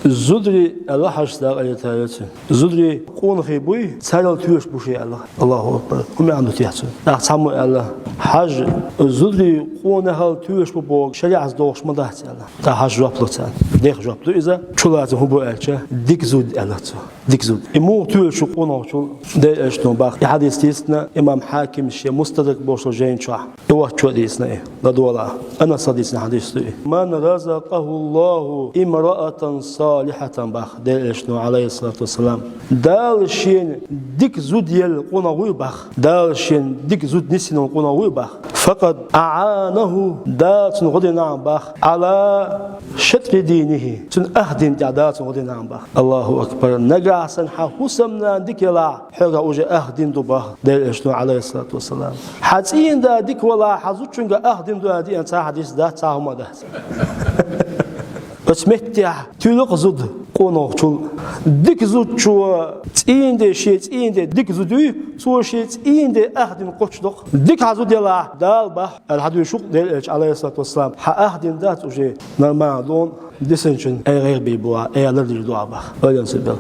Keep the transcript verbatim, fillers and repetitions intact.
Зударий, аьлла Хьажас, Дала къайле тайойла цун. Зударий къонахий буй, царел тоьшаш бу ше, аьлла. Аллаху акбар. ХӀун маьӀна ду техьа цун? ТӀаккха цхьаммо аьлла: Хьажа, зударий къонахел тоьшаш бу боху шариӀатца догӀуш ма дац, аьлла. ТӀаккха Хьажас жоп ло царна. Деха жоп ду иза. Чулацам хӀун бу аьлча, дика зуда, аьлла цо. Дика зуда. И муха тоьшу къонахчул Делан Элчано бах. И хьадис дийцина имам Хьакима шен Мустадрак бохучу жайна чохь. И воччо а дийцина и. ЛадогӀалахь. Анаса дийцина хьадис ду и. «Ман разакъаху Аллаху имраатан салихатан», бах Делан Элчано, алейхиссалату вассалам. Дала шена дика зуда елла къонах вуй бах. Дала шена дика зуда нисйина къонах вуй бах. «Факъад аӀанаху», Дала цунна гӀо дина бах. «Ала шатри динихи», цуьнан ах дин тӀехь Дала цунна гӀо дина бах. Аллаху акбар. Нагахь санна хьан хӀусамнана дика елахь, хьоьгахь уже ах дин ду бах Делан Элчано, алейхиссалату вассалам. Хьан цӀийнан да дика валахь, хьан зудчуьнга ах дин ду аьлла деана цхьа хьадис дац, цхьа хӀума дац. Оцу меттехь туьллу-кх зуда къонахчул. Дика зудчо цӀийнан де, шен цӀийнан де дика зуда юй, цо шен цӀийнан де ах дин кхочушдо-кх. Дика хьан зуда елахь, Дала бах, аьлла хьадуьйшуш-кх Делан Элча, алейхиссалату вассалам. Хьан ах дин дац уже нормально дона, дисинчун ай гӀайгӀа бийр бу, ай лардийр ду бах. Ойла ца бел.